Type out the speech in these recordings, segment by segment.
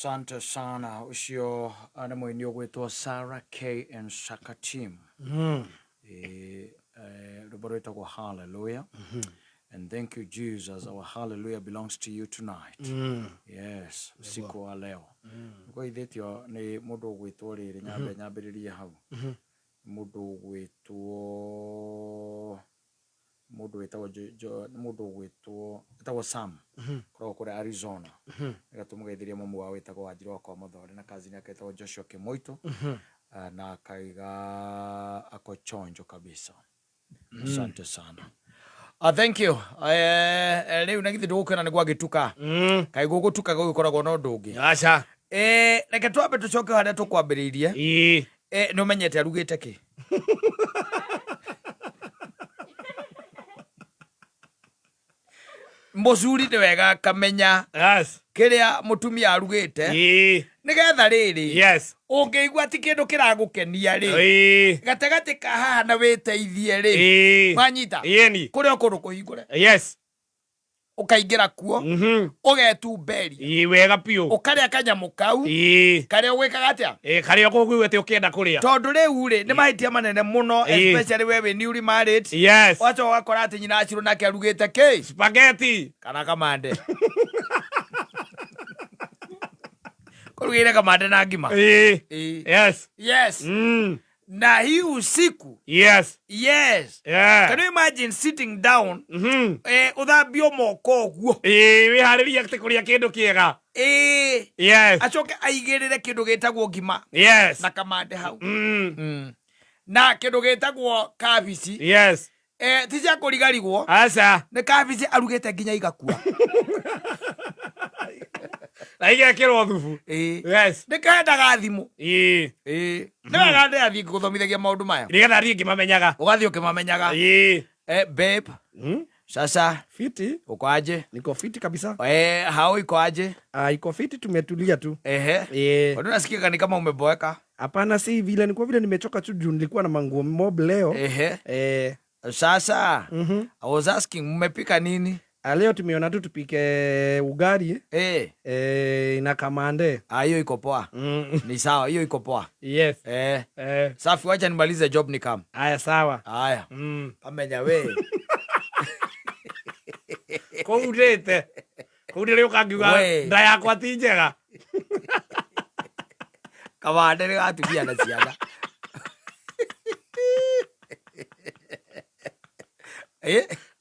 Asante sana. Ũcio nĩ mũini ũgwĩtwo Sarah K and Saka Team. Rwĩmbo rwĩtagwo Hallelujah. And thank you Jesus, our hallelujah belongs to you tonight. Yes, usiku wa leo. Nĩkũgeithĩtio nĩ mũndũ ũgwĩtwo rĩrĩ, nyambe nyambĩrĩrie hau. Mũndũ ũgwĩtwo Mũndũ wĩtagwo nĩ mũndũ ũgwĩtwo wĩtagwo Sam koragwo kũrĩa Arizona. Reke tũmũgeithĩrie mamu wao wĩtagwo Wanjirũ wa kwa Mũthoni na cousin yake wĩtagwo Joshua Kĩmoitũ na akaiga ako chonjo kabisa. Asante sana. Thank you. Rĩu na githĩ ndũgũkĩona nĩ gwagĩtuka. Kaĩ gũgũtuka gũgĩkoragwo na ũndũ ũngĩ. Aca. Reke twambe tũcoke harĩa tũkwambĩrĩirie. Nĩ ũmenyete arugĩte kĩ? Mũcuri nĩ wega akamenya kĩrĩa mũtumia arugĩte nĩgetha rĩrĩ ũngĩigua ti kĩndũ kĩragũkenia rĩ, gatagatĩ ka haha na wĩteithie rĩ, wanyita kũrĩ o kũndũ kũhingũre. Ũkaingĩra kuo, ũgetumberia. Ĩĩ, wega biũ. Ũkarĩa kanyamũ kau karĩa ũgwĩkaga atĩa? Ĩĩ, karĩa ũkũiguĩte ũkĩenda kũrĩa. Tondũ rĩu rĩ, nĩ mahĩtia manene mũno, especially we wĩ newly married. Ũgacoka ũgakora atĩ nyina Acirũ nake arugĩte kĩ? Spaghetti. Kana kamande. Kũrugĩire kamande na ngima. Ĩĩ. Yes. Na hii usiku. Yes. Can you imagine sitting down, ũthambio moko ũguo? Ĩĩ, wĩharĩrie atĩ kũrĩa kĩndũ kĩega. Acoke aigĩrĩre kĩndũ gĩtagwo ngima na kamande hau. Na kĩndũ gĩtagwo kabici. Ti cia kũrigarigwo. Aca. Nĩ kabici arugĩte nginya igakua. Na igekĩrwo thubu. Nĩ kendaga thimũ. Nĩ wega ndĩrathiĩ ngĩgũthomithagia maũndũ maya. Nĩgetha thiĩ ngĩmamenyaga. Ũgathiĩ ũkĩmamenyaga. Babe. Sasa. Fiti. Uko aje? Niko fiti kabisa. Hao iko aje? Iko fiti, tumetulia tu. Mbona unasikia ni kama umeboeka? Hapana, si vile, ni kwa vile nimechoka tu juu nilikuwa na manguo mob leo. Sasa, I was asking, mmepika nini? Leo tumeona tu tupike ugali. Na kamande. Hiyo iko poa. Ni sawa, hiyo iko poa. Safi, wacha nimalize job ni kam. Haya, sawa. Haya. Pamenya we. Kourete. Kourete ukangiuga We. nda yakwa ti njega. Kamande nĩ gatumia na ciana.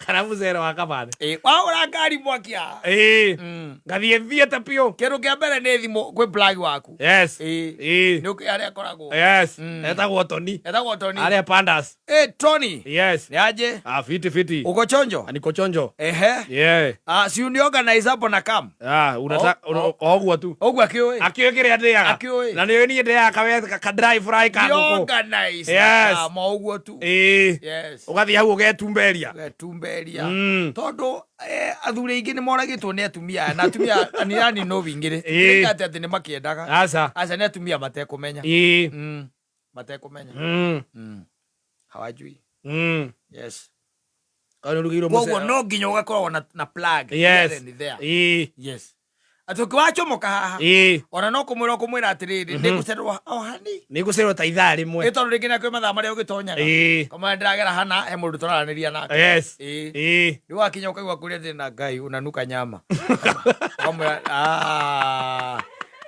Kana mũcere wa kamande. Wagũra ngari mwaki haha. Ngathiĩ thiĩte biũ. Kĩndũ kĩa mbere nĩ thimũ kwĩ plug waku. Nĩ ũkĩ harĩa akoragwo. Etagwo Tony. Etagwo Tony. Harĩa Pandas. Tony. Ni aje? Fiti, fiti. Uko chonjo? Niko chonjo. Si uni organize hapo na kam. Oguo tu. Oguo akĩũĩ. Akĩũĩ kĩrĩa ndĩaga. Akĩũĩ. Na nĩũĩ niĩ ndĩaga ka dry fry ka ngũkũ. Organize na kam, oguo tu. Ũgathiĩ hau ũgetumberia. Ũgetumberia. Tondũ athuri aingĩ nĩ moragĩtwo nĩ atumia aya, na atumia ani no wingĩrĩ. Nĩ atĩ nĩ makĩendaga. Aca. Aca, nĩ atumia matekũmenya. Matekũmenya. Hawajui. Kau nĩ ũrugĩirwo Koguo mũcere. no nginya ũgakorwo na plug. Here and there. Atĩ ũkĩwacomoka haha. Ona no kũmwĩra ũkũmwĩra atĩrĩrĩ, nĩ ngũcererwo o hani. Nĩ ngũcererwo ta ithaa rĩmwe. Ĩ tondũ rĩngĩ nĩ kwĩ mathaa marĩa ũgĩtonyaga. Kamwana ndĩragera hana, he mũndũ tũraranĩria nake. Rĩu wakinya ũkaigua kũrĩa ndĩ na Ngai, unanuka nyama. Ũkamwĩra,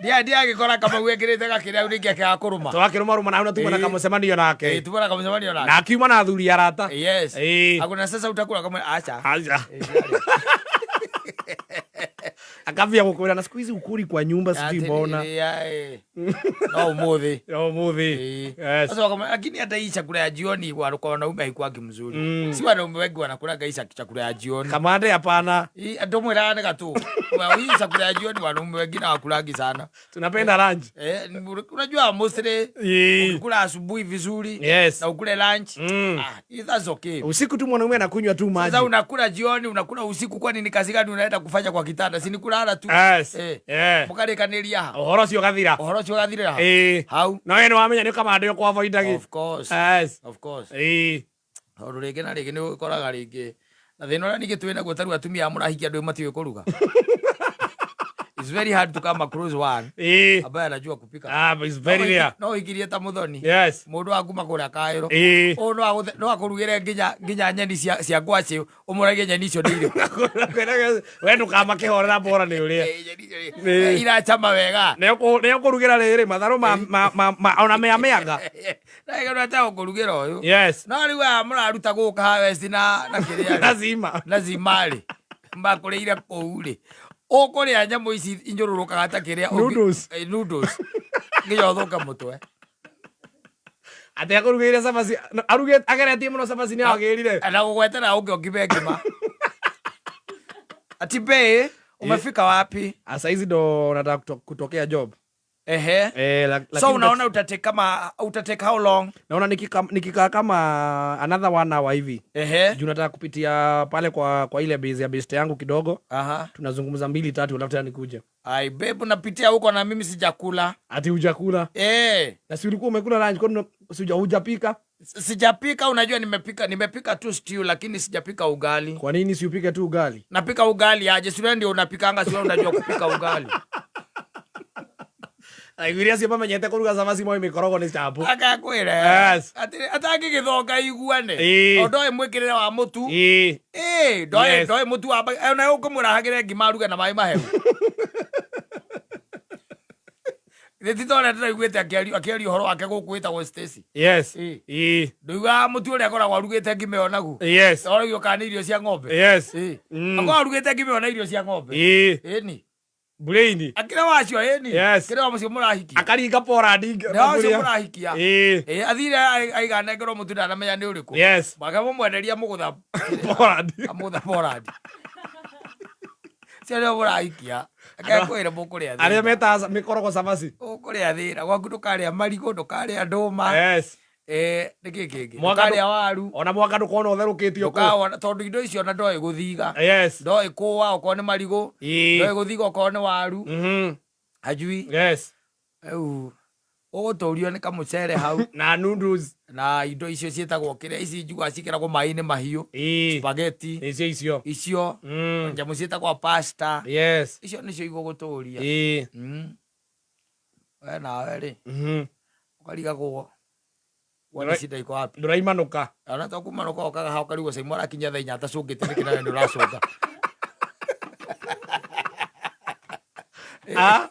Ndiagĩkora Kamau ekĩrĩte gakĩrĩa hau ningĩ akĩaga kũrũma. Twakĩrũma rũma na hau na tuma na kamũcemanio nake. Tuma na kamũcemanio nake. Na akiuma na athuri arata. Akuna sasa utakula kamwe acha. Acha. Akambia gũkwĩra na siku hizi ukuri kwa nyumba sijui Atĩrĩrĩ, mbona. No ũmũthĩ. No ũmũthĩ. Sasa wakamwambia, lakini hata hii chakula ya jioni kwa wanaume haikuangi mzuri. Si wanaume wengi wanakulaga hii chakula ya jioni. Kamande hapana. Hii ndo mwira ni gatu. Kwa hii chakula ya jioni wanaume wengine hawakulagi sana. Tunapenda lunch. Unajua mostly ukikula asubuhi vizuri na ukule lunch. That's okay. Usiku tu mwanaume anakunywa tu maji. Sasa unakula jioni, unakula usiku, kwani ni kazi gani unaenda kufanya kwa kitanda? Si ni kulala tu. Mukarĩkanĩria ha? Ũhoro ũcio ũgathira. Ũhoro ũcio ũgathirĩra ha? Hau. No we nĩwamenya nĩ kamande ũkũavoidagi. Of course. Of course. Tondũ rĩngĩ na rĩngĩ nĩ ũkoraga rĩngĩ. Na thĩna ũrĩa ningĩ twĩ naguo ta rĩu atumia aya mũrahikia andũ matiũĩ kũruga. It's very hard to come across one Ĩĩ. ambaye anajua kupika. Ah, it's very rare. No ikirie ta Muthoni. Yes. Mundu wa kuma kuria Kairo. Ĩĩ. Ũyũ no akũrugĩre nginya nyeni cia ngwacĩ, ũmũragie nyeni icio nĩ irĩkũ. We ndũkamakĩhorera bora nĩ ũrĩa. Eh, nyeni icio Ĩĩ. iracama wega. Nĩ ũkũrugĩra rĩrĩ matharũ ma ona mea mĩanga. Na ĩgĩrwo ta ũkũrugĩra ũyũ. Yes. No rĩu aya mũraruta gũka harvest na kĩrĩa Na rĩ, cima. na cima rĩ, makũrĩire kũu rĩ, ũkũrĩa nyamũ ici inyũrũrũkaga ta kĩrĩa Noodles. Noodles nginya ũthũke mũtwe. Atĩ akũrugĩire cabaci arugĩte ageretie mũno cabaci nĩ agĩrire. Na gũgwetera ũngĩ ũngime ngima. Ati bae, umefika wapi? Ah, saizi ndo nataka kutokea job. Ehe. Eh, So lakini unaona utatake kama utatake how long? Naona nikikaa kama another one hour hivi. Ehe. Juu nataka kupitia pale kwa ile base ya best yangu kidogo. Aha. Tunazungumza mbili tatu alafu tena nikuje. Ai babe, napitia huko na mimi sijakula. Ati hujakula? Eh. Na si ulikuwa umekula lunch, kwani si hujapika? Sijapika, unajua nimepika tu stew lakini sijapika ugali. Kwa nini si upike tu ugali? Napika ugali aje? Si wewe ndio unapikanga, si wewe unajua kupika ugali. Aiguiria cio mamenyete kũruga cabaci moĩ mĩkorogo nĩ chapo. Akakwĩra. Yes. Atĩ atangĩgĩthonga iguane. Ĩĩ. O ndoĩ mwĩkĩrĩre wa mũtu. Ĩĩ. Ĩĩ, ndoĩ Yes. ndoĩ mũtu wa ona ũkũmũrahagĩre ngima aruge na maĩ mahehu. Nĩ ti ta ũrĩa ndĩraiguĩte akĩaria ũhoro wake gũkũ wĩtagwo Stacy. Yes. Ĩĩ. Ĩĩ. Ndũiguaga mũtu ũrĩa akoragwo arugĩte ngima ĩyo naguo. Yes. Ũraigua kana nĩ irio cia ng'ombe. Yes. Ĩĩ. Mm. Akoragwo arugĩte ngima ĩyo na irio cia ng'ombe. Ĩĩ. Ĩni. Brain. Akĩrĩ wacio ĩni. Yes. Kĩrĩ wa mũcio mũrahikia. Akaringa porandi. Nĩ wa ũcio mũrahikia. Ĩĩ. Ĩĩ, athire aiganengerwo mũtu ndanamenya nĩ ũrĩkũ. Yes. Makamũmwenderia mũgũtha Porandi. amũgũtha porandi. Cio nĩo mũrahikia. Akekwĩra mũkũrĩa Arĩa thĩna. metaga mĩkorogo cabaci. Ũkũrĩa thĩna. Gwaku ndũkarĩa marigũ, ndũkarĩa ndũma. Yes. Eh, nĩkĩ kĩngĩ? Mwaka Ndũkarĩa waru. Ona mwaka ndũkona ũtherũkĩtio kũu. Ndũkawona tondũ indo icio ona ndoĩ gũthiga. Yes. Ndoĩ kũa okorwo nĩ marigũ. Ĩĩ. Ndoĩ gũthiga okorwo nĩ waru. Mhm. Hajui. Yes. Rĩu ũgũtũrio nĩ kamũcere hau Na noodles. na indo icio ciĩtagwo kĩrĩa ici njugaga ciĩkĩragwo maĩ-inĩ mahiũ. Ĩĩ. Spaghetti. Nĩcio icio. Icio. Mm. Nyamũ ciĩtagwo pasta. Yes. Icio nĩcio igũgũtũria. Ĩĩ. Mm. We nawe rĩ, Mhm. ũkarigagwo wone shida iko wapi. Ndũraimanũka. Ona to kuma nuka ũkaga hau ũkarigwo Saimo arakinya thaa inya atacũngĩte nĩkĩ nawe nĩũracũnga. Ah.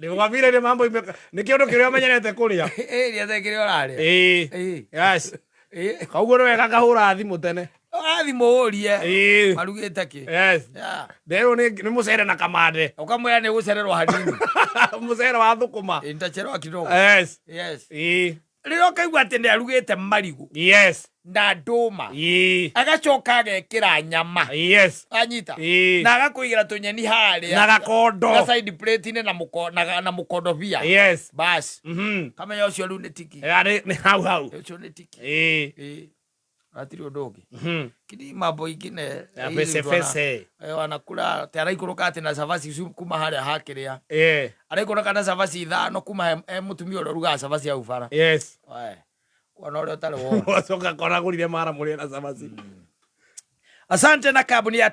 Nĩgwambire nĩ mambo nĩ kĩũndũ kĩrĩa ũmenyerete kũrĩa. Ĩĩ rĩa thaa kĩrĩa ũrarĩa. Ĩĩ. Ĩĩ. Yes. Ĩĩ. Koguo nĩ wega ngahũra thimũ tene. Ũrathimũ ũrie Ĩĩ. marugĩte kĩ. Yes. Yeah. Nderwo nĩ mũcere na kamande. Ũkamwĩra nĩ gũcererwo hanini. Mũcere wa thũkũma. Ĩ, nitachelewa kidogo. Yes. Yes. Ĩĩ. Rĩrĩa ũkaigua atĩ nĩarugĩte marigũ Yes. na ndũma Ĩĩ. agacoka agekĩra nyama. Yes. Anyita. Ĩĩ. Na agakũigĩra tũnyeni harĩa. Na gakondo. Na side plate-inĩ na mũkondobia. Yes. Bas. Mhm. Kamenya ũcio rĩu nĩ tiki. Ya nĩ hau hau. Ũcio nĩ tiki. Ĩĩ. Ĩĩ. Hatirĩ ũndũ ũngĩ. Mhm. Kini mambo ingine. Ya fese fese. Wanakula te araikũrũka atĩ na cabaci ici kuma harĩa hakĩrĩa. Ĩĩ. Araikũrũka na cabaci ithano kuma he mũtumia ũrĩa ũrugaga cabaci hau bara. Yes. Wae. Wona ũrĩa ũtarĩ wona. Wacoka kona gũrire mara mũrĩe na cabaci. Asante na kambuni ya